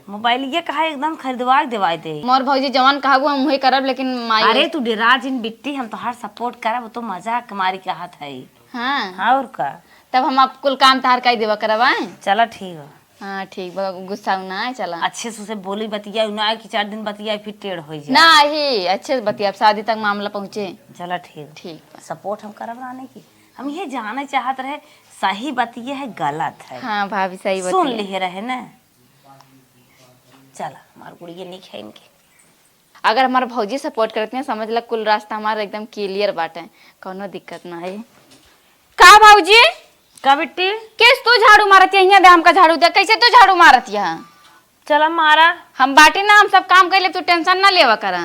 मोबाइल ये कहा एकदम खरीदवा के देवाई दे। मोर भौजी जवान कहबू हम उहे करब, लेकिन माई अरे तू डेरा जिन बिट्टी, हम तोहार support करब, वो तो मजाक मारी कहत है। हाँ। हाँ, और का? तब हम आप कुल काम तहार कई देवा करब, आए? चला ठीक बा। हाँ, ठीक बा, गुस्सा ना आए, चला। अच्छे से उसे बोली बतिया, ना कि चार दिन बतिया फिर टेढ़ हो जाए। ना ही, अच्छे से बतिया, अब शादी तक मामला पहुँचे। चला ठीक। ठीक बा। Support हम करब रानी की। हम ये जाने चाहत रहे, सही बतिया है, गलत है। हाँ भाभी, सही सुन बतिया। लिहे रहे ना। चला, हमार गुड़िया नहीं खाइन के। अगर हमार भौजी support करत नहीं, समझ ला कुल रास्ता हमार एकदम clear बाटे, कौनो दिक्कत ना है। का भौजी? का बिट्टी? केस तू झाड़ू मारत है, हियां दे हमका झाड़ू दे, कैसे तू झाड़ू मारत है? चला मारा। हम बाटी ना, हम सब काम कर ले, तू tension ना लेवा करा।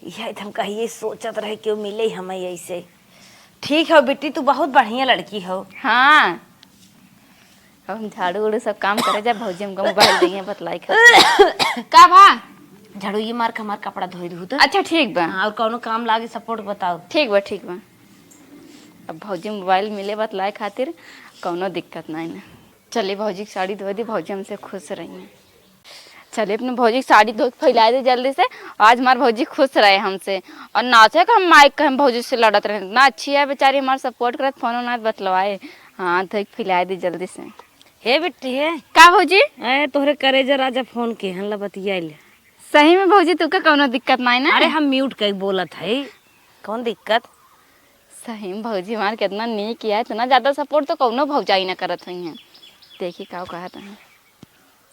यही तो हम कहिए सोचत रहे, क्यों मिले हमें ऐसे। ठीक हो बिट्टी, तू बहुत बढ़िया लड़की हो। हाँ, अब हम झाड़ू उड़ू सब काम करे जा, भौजी हमका मोबाइल दइहे बतलाई खातिर। का भा? झाड़ू ये मार के हमार कपड़ा धोई दू तो। अच्छा ठीक बा। हाँ, और कौनो काम लागे support बताओ। ठीक बा, ठीक बा। अब भौजी मोबाइल मिले बतलाए खातिर, कौनो दिक्कत नहीं ना। चली भौजी के साड़ी धो दी, भौजी हमसे खुश रही हैं। चले अपने भौजी के साड़ी धो के फैला दे जल्दी से। आज हमार भौजी खुश रहे हमसे। और नाचे का हम माइक का हम भौजी से लड़त रहे। इतना अच्छी है बेचारी, हमार support करत, फोन उन बतलवाए। हाँ, धो के फैला दे जल्दी से। हे बिट्टी हे। का भौजी? ए, तोहरे करेजा राजा फोन के हन, ला बतिया ले। सही में भौजी, तू का कौनो दिक्कत नहीं ना? अरे हम mute कई बोलत है, कौन दिक्कत? सही में भौजी हमार कितना नीक है, इतना ज्यादा support तो कौनो भौजाई ना करत हुई हैं। देखी का कहत हैं।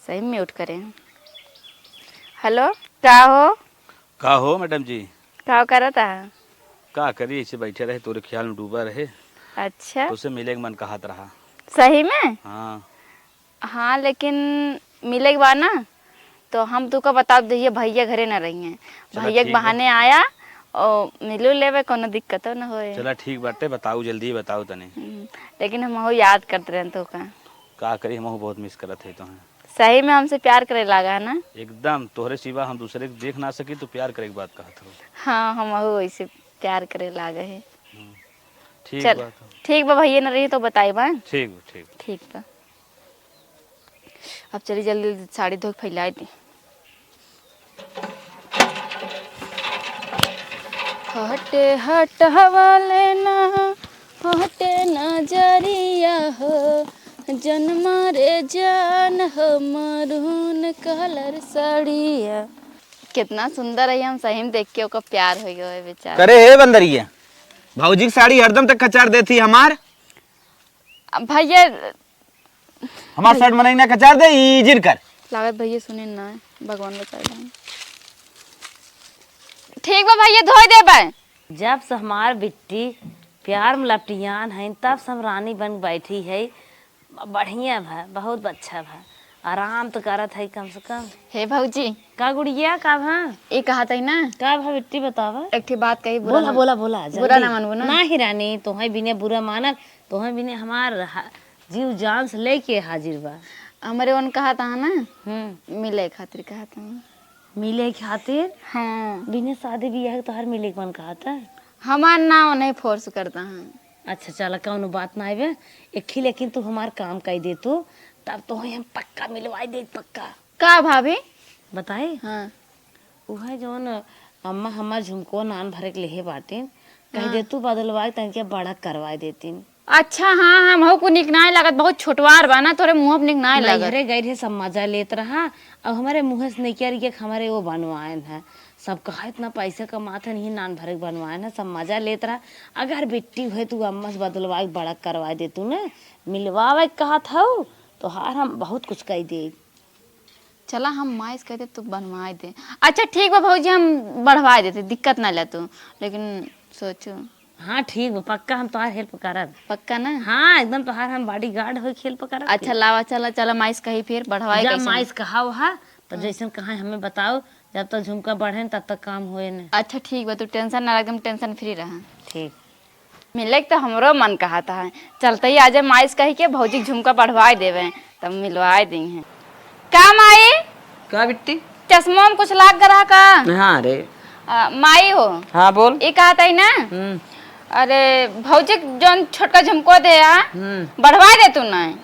सही mute करें। Hello, का हो? का हो मैडम जी? का करत आ? का करी, ऐसे बैठे रहे, तोरे ख्याल में डूबा रहे। अच्छा। तोसे मिले के मन कहत रहा। सही में? हाँ। हाँ, लेकिन मिले के बा ना, तो हम तुका बताब दे, भैया घरे ना रही हैं। चला भैया के ठीक बा। बहाने आया और मिलो लेवे, कोनो दिक्कतो ना होए। चला ठीक बाटे, बताऊ, जल्दी बताऊ तनी। हम्म, लेकिन हम हो याद करते रहन तो का। का करी, हमहू बहुत miss करत है तोहें। सही में हमसे प्यार करे लागा है ना? एकदम, तोहरे सिवा हम दूसरे के देख ना सकी, तो प्यार करे के बात कहत हो। हाँ, हमहू वैसे प्यार करे लागे है। हम्म, ठीक चल, बात हो। ठीक बा, भैया न रही तो बताई बा। ठीक बा, ठीक। ठीक बा। अब चली जल्दी जल्दी साड़ी धो के फैलाई दी। हटे हटवा लेना, हटे नजरिया हो, जन मारे जान हो, maroon colour साड़िया। कितना सुंदर है, हम सही में देख के ओकर प्यार हो गयो है बेचारा। करे हे बंदरिया, भौजी की साड़ी हरदम तक कचार देती हमार। अब भैया, हमार shirt मनई ना कचार दे, ई जिन कर। लागत भैया सुने ना है, भगवान बचाए जाए। ठीक बा भैया, धोई देबे। जब से हमार बिट्टी प्यार में लपटियान है, तब से हम रानी बन बैठी है। बढ़िया भा, बहुत अच्छा भा, आराम तो करत है कम से कम। हे भौजी। का गुड़िया, का भा? ई कहत है ना। का भा बिट्टी, बतावा। एक ठे बात कही, बुरा बोला, ना, बोला, बोला, बुरा जल्दी। ना मानबू ना। नाही रानी, तोहे बिने बुरा मानब, तोहे बिने हमार हा-, जीव जान से लेके हाजिर बा। हमरे ओन कहत है ना, हम्म। मिले खातिर कहत है। मिले खातिर? हाँ। बिना शादी बियाह के तोहार मिले के मन कहत है? हमार ना ओने force करता है। अच्छा चला, कौनो बात ना आवे। एक ही लेकिन तू हमार काम कई दे तू, तब तोहे हम पक्का मिलवाई दे, पक्का। का भाभी? बताई? हाँ। उहे जौन अम्मा हमार झुमको नान भरे के लेहे बाटिन, कह हाँ। दे तू बदलवाई, तनिके बड़ा करवाई देतिन। अच्छा, हाँ, हाँ, हमहू को निक नाय लागत, बहुत छोटवार बा ना, तोरे मुँह पे निक नाय लागत। नैहरे गई रहे, सब मजा लेत रहा, अब हमारे मुँह से निकल के हमारे वो बनवाएन है। सब कहा, "इतना पैसा कमात है, नहीं नान भरे के बनवाएन है", सब मजा लेत रहा। अगर बिट्टी हुए, तू अम्मा से बदलवा के बड़ा करवा दे तू ना, मिलवावे के कहत हऊ, तोहार हम बहुत कुछ कह दे। चला, हम माई से कह दे, तू बनवाए दे। अच्छा, ठीक बा भौजी, हम बढ़वाए देते, दिक्कत ना ले तू, लेकिन सोचो। हाँ, ठीक बा, पक्का हम तोहार help करब। पक्का ना? हाँ, एकदम तोहार हम bodyguard होई, help करब। अच्छा, लावा, चला, चला, माई से कही फिर, बढ़वाए जा, कैसे? माई से कहा वहा, तो हाँ। जैसन कहा हमें बताओ, जब तक झुमका बढ़े न, तब तक काम होए न। अच्छा, ठीक बा, तू tension ना, एकदम tension free रहा। ठीक। मिले के तो हमरो मन कहत है, चलते ही आजे माई से कही के भौजी के झुमका बढ़वाए देवे, तब मिलवाए दी हैं। का माई? का बिट्टी? चश्मा में कुछ लाग रहा का? हाँ रे। आ, माई हो। हाँ, बोल। ई कहत है ना? हम्म। अरे, भौजी के जौन छोटका झुमको दे आ, हम्म। बढ़वाए दे तू ना।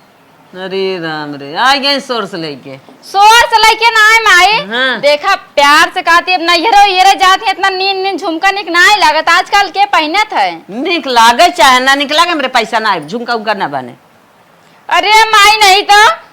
अरे राम रे, आ गए सोर से लेके। सोर से लेके ना आए माई। हाँ। देखा, प्यार से कहती, अब नैहरो येरे जात है, इतना नीन नीन झुमका निक ना आए लागत, आजकल के पहनत है। निक लागे चाहे ना निक लागे, हमरे पैसा ना आए, झुमका उमका ना बने। अरे माई, नहीं तो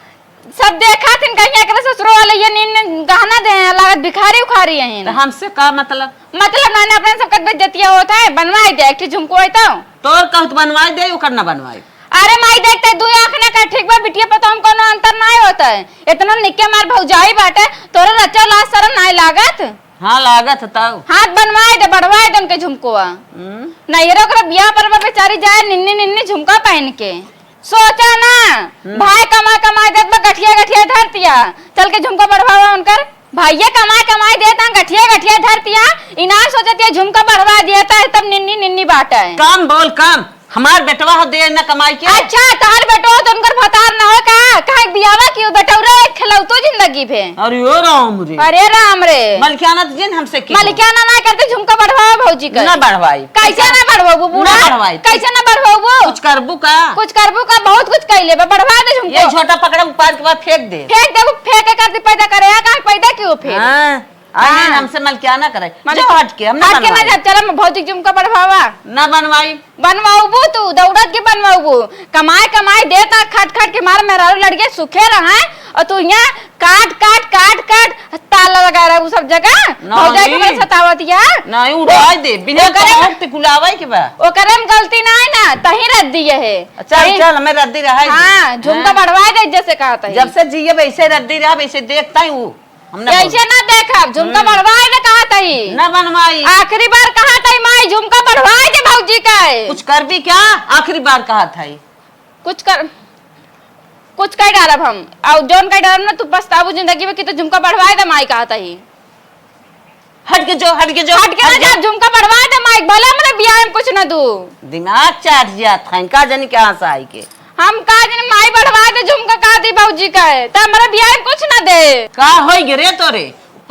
सब देखा थिन, कहीं एकरे ससुरो वाले ये नीन नीन गहना दे हैं, लागत भिखारी उखारी हैं। तो हमसे का मतलब? मतलब ना, ना, अपने सबके बेइज्जतिया होत है, बनवाए दे, एक ठे झुमको है तो। तोर कहत बनवाए दे, ओकर ना बनवाए। अरे माई, देख, ते दुई आँख ना कर, ठीक बा, बिटिया पतोह में कौनो अंतर नाय होत है। इतना निक्के मार भौजाई बाटे, तोरे लज्जा लाज शरम नाय लागत? हाँ, लागत है तब। हाथ बनवाए दे, बढ़वाए दे उनके झुमकुआ। हम्म। नहीं, रे, ओकरा बियाह पर बा, बेचारी जाए निन्नी निन्नी झुमका पहन के। सोचा ना, हम्म। भाई कमा कमा देत बा, गठिया गठिया धरतिया, चल के झुमका बढ़वावा उनकर। भैया कमाए कमाए देत हैं, गठिया गठिया धरतिया, इनार सोचतिया झुमका बढ़वा दिया, त तब निन्नी निन्नी बाटे। कम बोल, कम। हमार बेटवा हो दे न कमाई के। अच्छा, तहार बेटवा तो उनकर भतार ना हो का? काहे बियाहवा की बेटौरा एक खेलौतो जिंदगी भे। अरे ओ राम रे। अरे राम रे। मलिकाना तो जिन हमसे की। मलिकाना ना करते, झुमका बढ़वावा भौजी कर। ना बढ़वाई। कैसे ना बढ़वाबू बूढ़ा? ना बढ़वाई। कैसे ना बढ़वाबू? कुछ करबू का? कुछ करबू का? बहुत कुछ कैले बा, बढ़वा दे झुमका। ये छोटा पकड़ा उपार के बाद फेंक दे। फेंक देबू, फेंक के कर दी पैदा करे, या काहे पैदा कियो फेर? हाँ। आ, हाँ। हमसे मलिकाना करे। मलिक-, जो हट के, हम ना हट के ना बनवाई। जा, चल, हम भौजी के झुमका बढ़वावा। ना बनवाई। बनवाउबू तू, दौड़त के बनवाउबू। कमाए, कमाए देता, खट, खट के मार मेहरारू लड़के सुखे रहे, और तू यहाँ काट, काट, काट, काट, ताला लगा रहा, उ सब जगह। ना भौजाई के ही। बड़ा सतावत या। नहीं, उड़ाई दे, बिना ओकरे कमाए में, ते कुलावे के बा। ओकरे में गलती ना है ना, तही रद्दी है। चल, तही चल, हमें रद्दी रहा है। हाँ, झुमका हाँ। बढ़वाए दे, जैसे कहा तही। जब से जिए, वैसे रद्दी रहा, वैसे देखता ही वो। हम ना ऐसे बोल। ना देखब, झुमका हम्म। बढ़वाए दे कहत हई। ना बनवाई। आखिरी बार कहत हई माई, झुमका बढ़वाए दे भौजी का। कुछ करबी क्या? आखिरी बार कहत हई। कुछ कर, कुछ कह डालब हम। और जौन कह डालब ना, तू पछताबू जिंदगी में कि तू झुमका बढ़वाए दे माई कहत हई। हट के जो, हट के जो। हट के ना जा, झुमका बढ़वाए दे माई, भले हमरे बियाह में कुछ ना दू। दिमाग चाट जात है, का जानी कहाँ से आई के। हम का जन माई बढ़वा दे झुमका का दी भौजी का है, त हमरा बियाह में कुछ ना दे। का होई गे रे तोरे?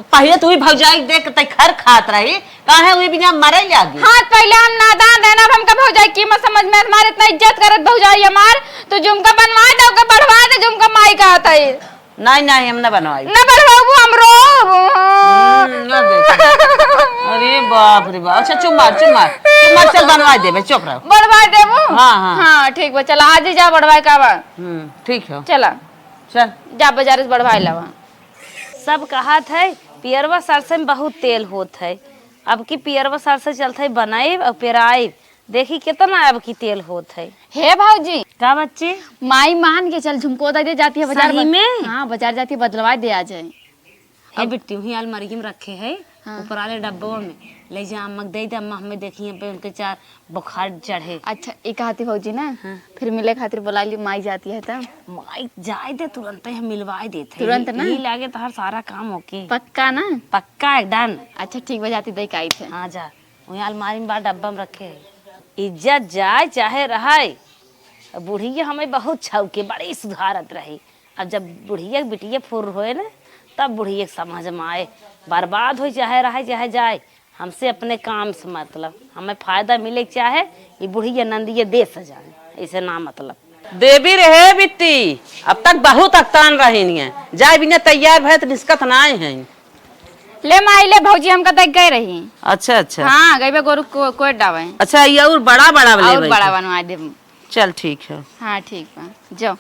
पहिले तू ही भौजाई देख तै खर खात रही, काहे उही बिना मरे लागी? हाँ, पहिले हम नादान रहे ना, अब हमका भौजाई कीमत समझ में, हमारे इतना इज्जत करत भौजाई हमार, तो झुमका बनवा दे, ओके बढ़वा दे, झुमका माई का हाथ है। नहीं, नहीं, हम ना बनवाई। ना बढ़वाबू, हम रोब। हम्म, ना देख। अरे बाप रे बाप। अच्छा, चुप मार, चुप मार। चुप मार, चल बनवा देबे, चुप रहो। बढ़वा देबू? हाँ, हाँ। हाँ, ठीक बा, चला, आज ही जा बढ़वाए का बा। हम्म, ठीक है। चला। चल। जा बाजार से बढ़वाए लावा। सब कहत है, पियरवा सरसों में बहुत तेल होत है। अब की पियरवा सरसों चलत है, बनाइब और पेराइब। देखी कितना अब की तेल होत है। हे भौजी। का बच्ची? माई मान के चल, झुमको दे दे, जाती है बाजार सही बद-, में? हाँ, बाजार जाती है, बदलवा दे आ जाए। ए बिट्टी, वहीं अलमारी में रखे है, हाँ। ऊपर वाले डब्बों में। ले जा अम्मा के दे दे, अम्मा हमें देखी है पे उनके चार बुखार चढ़े। अच्छा, ई कहती भौजी ना, हाँ। फिर मिले खातिर बुला ली, माई जाती है तब। माई जाए दे, तुरंत ही हम मिलवाए देते हैं। तुरंत ना? यही लागे तोहर सारा काम ओके। पक्का ना? पक्का एकदम। अच्छा, ठीक बा, जाती दे के आई थे। हाँ, जा। वहीं अलमारी में बा, डब्बा में रखे है। इज्जत जाए चाहे रहाए, बुढ़िया हमें बहुत छौके, बड़ी सुधारत रही। अब जब बुढ़िया के बिटिया फुर होए ना, तब बुढ़िया के समझ में आए। बर्बाद होई चाहे रहे चाहे जाए, हमसे अपने काम से मतलब, हमें फायदा मिले के चाहे, ये बुढ़िया नंदिया दे सजाए, ऐसे ना मतलब। देवी रहे बिट्टी, अब तक बहुत अकतान रही है, जाए बिना तैयार भय तो निस्कत ना है। ले माई, ले भौजी, हमका देख गए रही। अच्छा, अच्छा। हाँ, गई बा गोरू को, कोट डावे। अच्छा, ये और बड़ा, बड़ा वाले और भाई बड़ा के। बनवा देबू। चल, ठीक है। हाँ, ठीक बा, जाओ।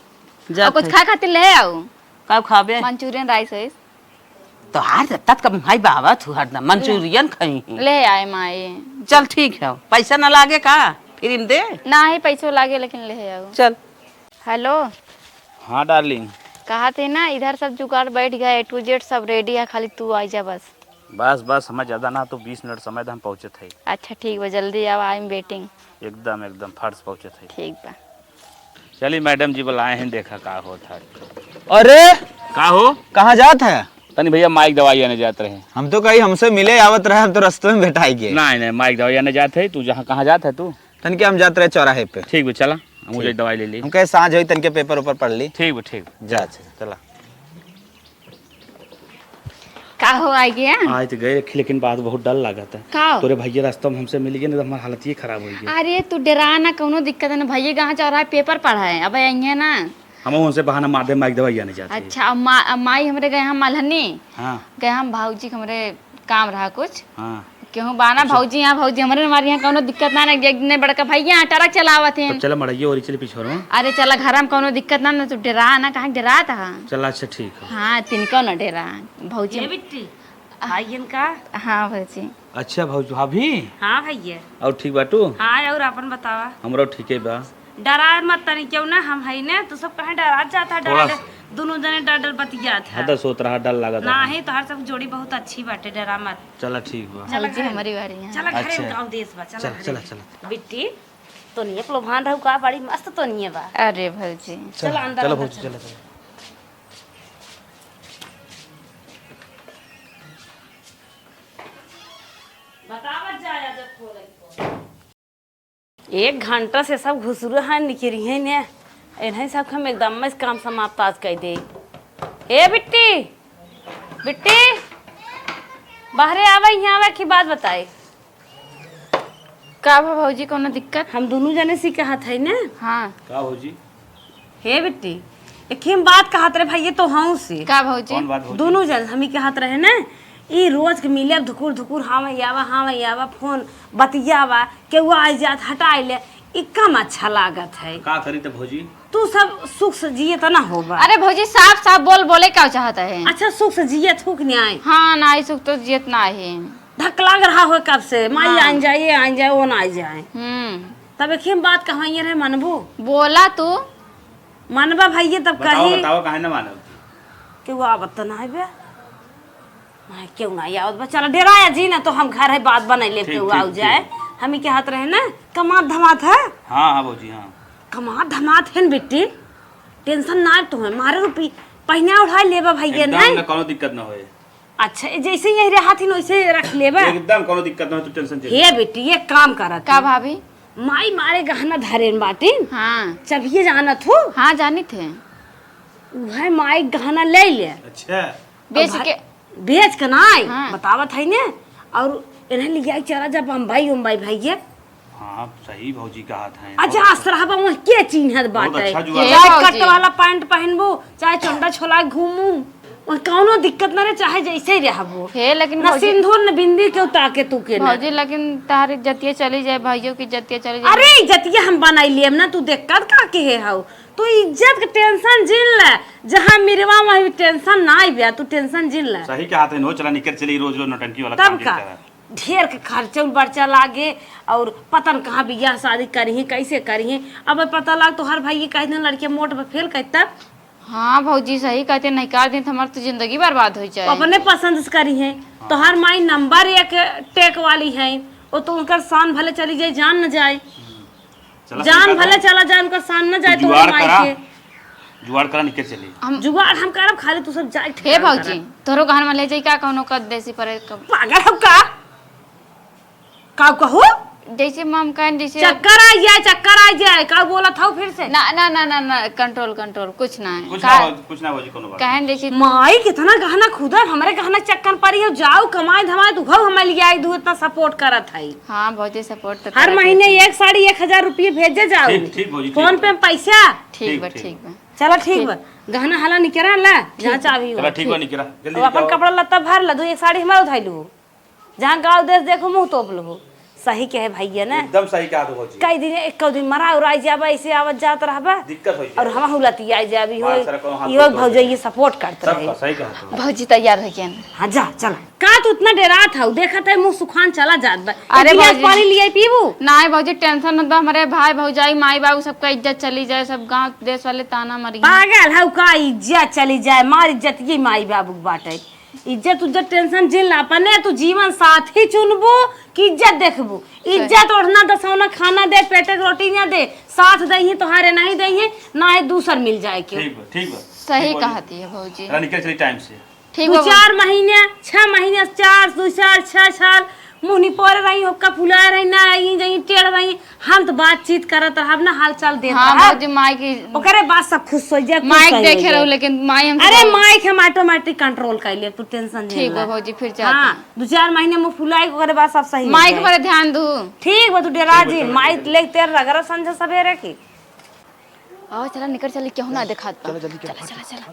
जा और कुछ फिर। खाए खातिर ले आओ। का खाबे? मंचूरियन राइस वाइस। तोहार जब तक कब भाई बाबा तू हरदम मंचूरियन खाई। ले आए माई। चल, ठीक है। पैसा ना लागे का? फ्री में दे। ना ही पैसो लागे, लेकिन ले आओ। चल। हेलो। हाँ डार्लिंग। कहा थे ना, इधर सब जुगाड़ बैठ गया, ए टू जेड सब रेडी है, खाली तू आ जा बस। बस बस, हमें ज्यादा ना तो बीस मिनट समय दे, हम पहुँचत है। अच्छा ठीक बा, जल्दी आओ, आई एम वेटिंग। एकदम एकदम फर्स्ट पहुँचत है। ठीक बा। चली मैडम जी बुलाए हैं, देखा का होत है। अरे का हो? कहाँ जात है? तनी भैया माइक दवाई आने जात रहे। हम तो कही हमसे मिले आवत रहे, हम तो रस्ते में भेटाई गए। नहीं नहीं, माइक दवाई आने जात है। तू जहाँ कहाँ जात है तू? तन के हम जात रहे चौराहे पे। ठीक बा, चला, हम मुझे ठीक। दवाई ले ली। हम कहे साँझ होई, तन के पेपर ऊपर पढ़ ली। ठीक बा, ठीक बा। जा, अच्छा, चला। का हो, आ गया? आज तो गए रखी, लेकिन बात बहुत डर लागत है। का हो? तोरे भैया रास्ता में हमसे मिल गए, नहीं तो हमारी हालत ही खराब हो गई। अरे, तू डरा ना, कौनो दिक्कत ना। भैया कहाँ चौराहे पेपर पढ़ा है, अब आइए ना। हम उनसे बहाना मार दे, माइक दवाई आने जाते हैं। अच्छा, अब मा-, अब माई हमरे गए हैं मलहनी। हाँ। गए हम भाऊजी के हमरे काम रहा कुछ। हाँ। केहू बाना अच्छा। भौजी यहाँ, भौजी हमरे हमारे यहाँ कौनो दिक्कत ना, ना, एक ने बड़का भैया यहाँ ट्रक चलावत हैं। तो चला मड़ैया और चली पिछोर में। अरे चला घर में कौनो दिक्कत ना, ना तू डरा ना, कहाँ डरात हा? चला अच्छा ठीक है। हाँ, तिनको ना डरा, भौजी। ये बिट्टी, भाई इनका? हाँ भौजी। अच्छा भौजी, भाभी? हाँ भैया। और ठीक बाटू? हाँ, और अपन बतावा? हमरो ठीके बा। डरा मत तनी क्यों ना, हम है ना, तू सब कहाँ डरात जात है, थोड़ा डरा सा। दोनों जने डर डर बतियात है। हदस होत रहा, डर लागत रहा। नहीं, तोहार सब जोड़ी बहुत अच्छी बाटे, डरा मत। चला ठीक बा। चला भौजी घरे। हमारी बारी है। चला घरे अच्छा। उनका उदेश बा, चला चला, घरे। चला, चला। बिट्टी, तोनिए के लोभान रहू का, बड़ी मस्त तोनिए बा। अरे भौजी। चला चला, अंदर, चला अंदर भौजी, चला। चला, चला। बतावत जाया जब खोले को। एक घंटा से सब घुसुरे हैं, निकरी हैं ने। इन्हें सब हम एकदम में काम समाप्त आज कर दे। ए बिट्टी, बिट्टी, बाहरे आवे, यहाँ आवे की बात बताए। का भा भौजी, कौनो दिक्कत? हम दोनों जने से कहत है ना। हाँ। का भौजी? हे बिट्टी, एक ही हम बात कहत रहे भैया तो हूँ से। का भौजी? कौन बात भौजी? दोनों जन हम ही कहत रहे ना, ई रोज के मिले धुकुर धुकुर, हाँ वही आवा, हाँ वही आवा, फोन बतियावा, केहू आई जात हटाई ले, ई कम अच्छा लागत है। का करी त भौजी? तू सब सुख से जिए त ना होबा। अरे भौजी, साफ साफ बोल, बोले का चाहत है? अच्छा, सुख से जिए थूक न्याय। हाँ, ना, ई सुख तो जियत ना है। ढकलाग रहा हो कब से, माई हाँ। आइन जाए, ये आइन जाए, वो ना आई जाए। हम्म। तब एक ही हम बात कहवाइए रहे, मनबू? बोला तू। मनबा भैया तब बताओ, कही। बताओ, काहे ना मानब? केहू आवत त ना है बे। माय, केहू ना आवत बा। चला, डेराया जी ना, तो हम घर है, बात बनाई लेब, ठीक, केहू ठीक, आउ जाए। ठीक। हम ही कहत रहे ना, कमात धमात है? हाँ, हाँ भौजी, हाँ। कमात धमात है न बिट्टी, टेंशन ना तो है, मारे रुपी पहिना उठा लेबा भैया, एकदम नहीं? ना, कोनो दिक्कत ना होए। अच्छा, ए, जैसे यही रहत हिन, वैसे रख लेबा। एकदम कोनो दिक्कत ना हो, तू टेंशन जे हे बेटी, एक काम करत का ही। भाभी? माई मारे गहना धरेन बाटिन। हाँ। चबिये जानत हो? हाँ, जानित है। उहे माई गहना ले ले। अच्छा। बेच अब के। बेच के नाई, हाँ। बतावत है ने। और इन्हें लिया चला जा बम्बई उम्बई भैया। हाँ, सही भौजी कहत हैं। अच्छा, बहुत अच्छा। आसरा हवा वहाँ के चिन्हत बहुत बाटे। अच्छा जुगाड़। हे जाए भौजी। कट वाला पैंट पहनबू, चाहे चोंडा छोला घूमू, वहाँ कौनो दिक्कत ना रहे, चाहे जैसे ही रहबू। हे, लेकिन न भौजी सिंदूर न बिंदी के उतार के तू के ना। भौजी, लेकिन तहार इज्जतिया चली जाए, भाइयों की इज्जतिया चली जाए। अरे, इज्जतिया हम बनाई लेम ना, तू दिक्कत का के है हऊ? तू इज्जत के टेंशन जिन ले, जहाँ मिरवा वहीं टेंशन ना आइबे, तू टेंशन जिन ले। सही कहत है नो, चला निकल चली, रोज रोज नौटंकी वाला तब काम का? जिन करे। ढेर के खर्चा उन बर्चा लागे, और पता न कहाँ बियाह शादी करिहे, कैसे करिहे। अब पता लाग तोहर भाई ये कह दिन लड़के मोट पे फेल कह तब। हाँ भौजी, सही कहते, नहीं कर दिन तो हमार तो जिंदगी बर्बाद हो जाए। अपने पसंद से करिहे। हाँ। तोहर माई नंबर एक टेक वाली है, वो तो उनकर शान भले चली जाए, जान न जाए। हम्म। चला जान सही भले कहत है। चला जाए, उनकर शान न जाए, तू तोहर जुगाड़ माई करा, के। जुगाड़ करा, निकल चली। हम जुगाड़ हम करब, खाली तू सब जाए हे ठेकान भौजी, करा। तोहरो गहन में ले जाई का कौनो कर देसी परे कब? पागल हो का? का कहो? जैसे माम कहन, जैसे चक्कर आ जाए, चक्कर आ जाए, का बोलत हो फिर से? ना, ना, ना, ना, ना, control, control, कुछ ना है। कुछ का ना हो, कुछ ना हो जी, कोनो बात। कहन जैसे माई कितना गहना खुदा हमरे गहना चक्कर परी हो, जाओ कमाए धमाए, तू हो हमें लियाई दू, इतना support करत है। हाँ, बहुत ही support तो हर करत महीने है। एक साड़ी एक हजार रुपये भेजे जाओ। ठीक, ठीक भौजी, ठीक फोन बा। पे पैसा। ठीक ठीक, बा, ठीक। ठीक बा। चला ठीक ठीक। बा, गहना हाला निकरा ला, जहाँ चाबी हो। चला ठीक बा, निकरा, जल्दी अब अपन निकरा। कपड़ा लत्ता भर ला, दू एक साड़ी हमारा उठाई लू। जहाँ गाँव देश देखो, मुँह तोप लो। सही कहे भैया ना। एकदम सही कहा तो भौजी। कई दिन, एक दिन मरा उराई जाबा, ऐसे आवत जात रहबा। दिक्कत हो जाए। और हम हुलती आई जाबी हो। मार सारा कोनो हाथ इहो धो भौजी दे। ये support करत रहे। सबका सही कहा तो। भौजी तैयार हो गया। हाँ, जा, चला। का तू इतना डेरात हऊ? देखत है मुँह सुखान चला जात बा। अरे एक गिलास भौजी। पानी लियाई पीबू? नाहीं भौजी, tension मत बा, हमरे भाई भौजाई, माई बाबू सबका इज्जत चली जाए, सब गाँव देश वाले ताना मरी। पागल हऊ का? इज्जत चली जाए? मार इज्जत ये माई बाबू के बाटे। इज्जत उज्जत tension जिन ला, अपने तू जीवन साथी चुनबू कि इज्जत देखबू? सही। इज्जत ओढ़ना दसौना खाना दे, पेटे के रोटी ना दे, साथ दइहे तोहारे नहीं दइहे, ना है दूसर मिल जाए के। ठीक बा, ठीक बा। सही ठीक बा। कहती है भौजी। चला निकल चली time से। ठीक दू बा। चार महीने, छह महीने, चार, दू चार, छह साल मुँह निपोरे रही, होक्का फुलाए रही, ना आई जाई, टेढ़ रही। हम तो बातचीत करत रहब ना, हाल चाल देत हाँ, रहब। भौजी, माई की ओकरे बाद सब खुश हो जाए, खुश माई हो देखे जाए। रहू, लेकिन माई हमसे अरे, बहुत माई के हम automatic control कर लेब, तू tension ठीक बा भौजी, फिर जाते हाँ, हैं। दू चार महीने मुँह फुलाए, ओकरे बाद सब सही हो माई के जाए। बड़े ध्यान दू। ठीक बा, तू डेरा ठीक बा, जी, चलो, माई ठीक बा। ले तेल रगड़ा संझा सबेरे की। आओ, चला, निकल चली, केहू ना देखात बा। चलो, जल्दी चला, चला, चला।